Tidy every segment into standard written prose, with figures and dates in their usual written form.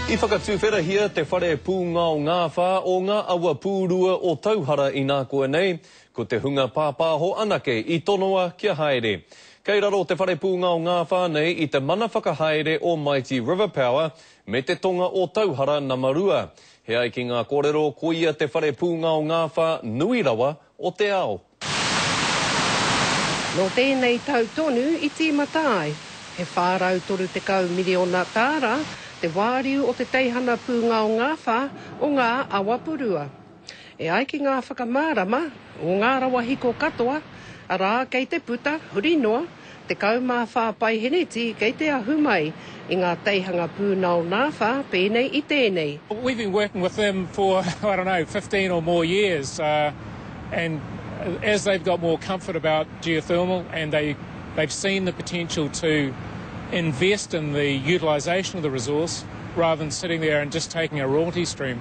I whakatuwherahia te whare pūngao ngāwhā o ngā awa pūrua o Tauhara inākuanei, ko te hunga pāpāho anake i tonoa kia haere. Kei raro te whare pūngao ngāwhā nei i te mana whakahaere o Mighty River Power me te tonga o Tauhara nama 2. He ai ki ngā kōrero koia te whare pūngao ngāwhā nui rawa o te ao. Nō tēnei tau tonu i tīmata ai, he 430 miriona tāra te wāriu o te teihana pūngao ngāwhā o ngā awa purua. E ai ki ngā whakamārama o ngā rawa hiko katoa, arā kei te puta huri noa, 14 paiheneti kei te ahu mai i ngā teihanga pūnao nāwhā pēnei i tēnei. We've been working with them for, I don't know, 15 or more years and as they've got more comfort about geothermal and they, they've seen the potential to invest in the utilisation of the resource rather than sitting there and just taking a royalty stream,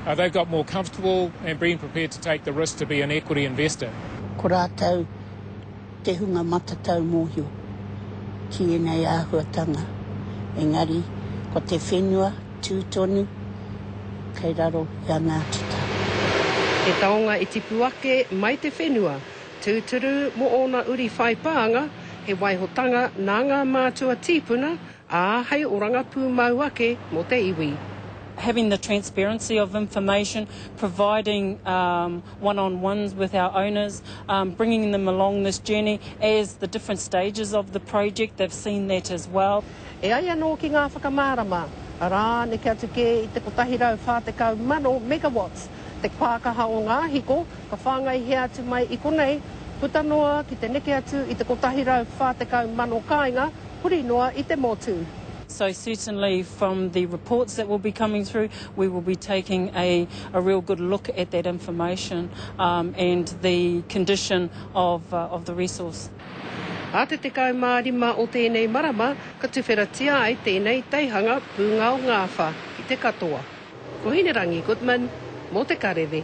uh, they've got more comfortable and been prepared to take the risk to be an equity investor. Ko rātou te hunga matatau mōhio ki ēnei āhuatanga, engari ko te whenua tū tonu kei raro i a Ngāti Tara. He taonga i tipu ake mai te whenua, tūturu mō ōna uri whai pānga, he waihotanga nā ngā mātua tīpuna, ā, hei oranga pūmau ake mō te iwi. Having the transparency of information, providing um, one-on-ones with our owners, um, bringing them along this journey as the different stages of the project, they've seen that as well. E ai anō ki ngā whakamārama, arā, neke atu kē i te 140,000 megawatts te pākaha o ngā hiko ka whāngaihia atu mai i konei, puta noa ki te neke atu i te 140,000 kāinga huri noa i te motu. So certainly from the reports that will be coming through, we will be taking a, a real good look at that information um, and the condition of, uh, of the resource. Ā te 15 o tēnei marama ka tuwheratia ai tēnei teihanga pūngao ngāwhā ki te katoa. Ko Hinerangi Goodman mō Te Karere.